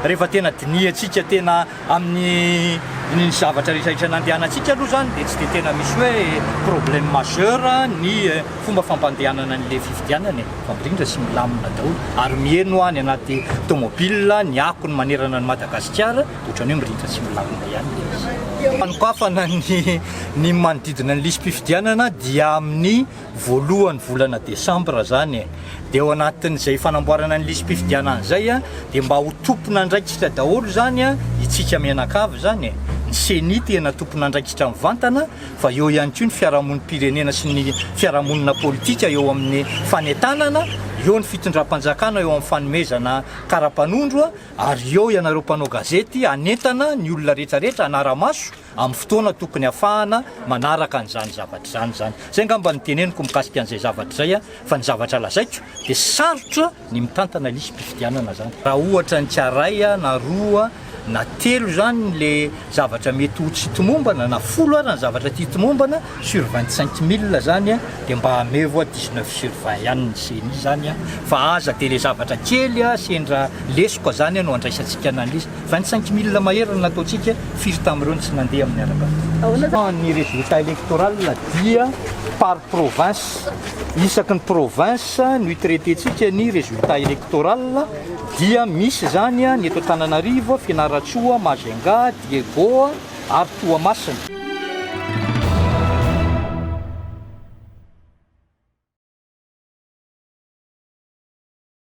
Rehefa tena dinihantsika tena amin'ny ny zavatra rehetra rehetra nandehanantsika aloha izany dia tsy dia tena misy hoe problème majeur ny fomba fampandehanana an'ilay fifidianana e, fa mirindra sy milamina daholo ary miheno any anaty tomobile ny akony manerana an'i Madagasikara dia ohatran'ny hoe mirindra sy milamina ihany ilay izy. Fanokafana ny ny manodidina ny lisi-pifidianana dia amin'ny voalohan'ny volana desambra izany e! Dia ao anatin'izay fanamboarana ny lisi-pifidianana izay dia mba ho tompon'andraikitra daholo izany itsika mianakavy izany e! Ny ceni tena tompon'andraikitra mivantana fa eo ihany koa ny fiarahamonim-pirenena sy ny fiarahamonina politika eo amin'ny fanentanana, eo ny fitondram-panjakana eo amin'ny fanomezana kara-panondro ary eo ianareo mpanao gazety hanentana ny olona rehetra rehetra hanara-maso amin'ny fotoana tokony hafahana manaraka an'izany zavatra izany izany. Izay angamba no teneniko mikasika an'izay zavatra izay fa ny zavatra lazaiko dia sarotra ny mitantana lisi-pifidianana izany. Raha ohatra ny tsiaray na roa na telo izany le zavatra mety ho tsy tomombana na folo ara ny zavatra tsy tomombana sur 25 000 izany dia mba amevo 19 sur 20 ihany ny ceni izany fa aza dia le zavatra kely sendra lesoka izany no andraisantsika an'ilay izy. 25 000 mahery no nataontsika, firy tamin'ireo no tsy nandeha amin'ny ara-dalàna? Ny résultat électoral dia par province, isaky ny province no hi-traiter-tsika ny résultat électoral dia misy izany ny eto Antananarivo, Fianarantsoa, Majunga, Diego ary Toamasina.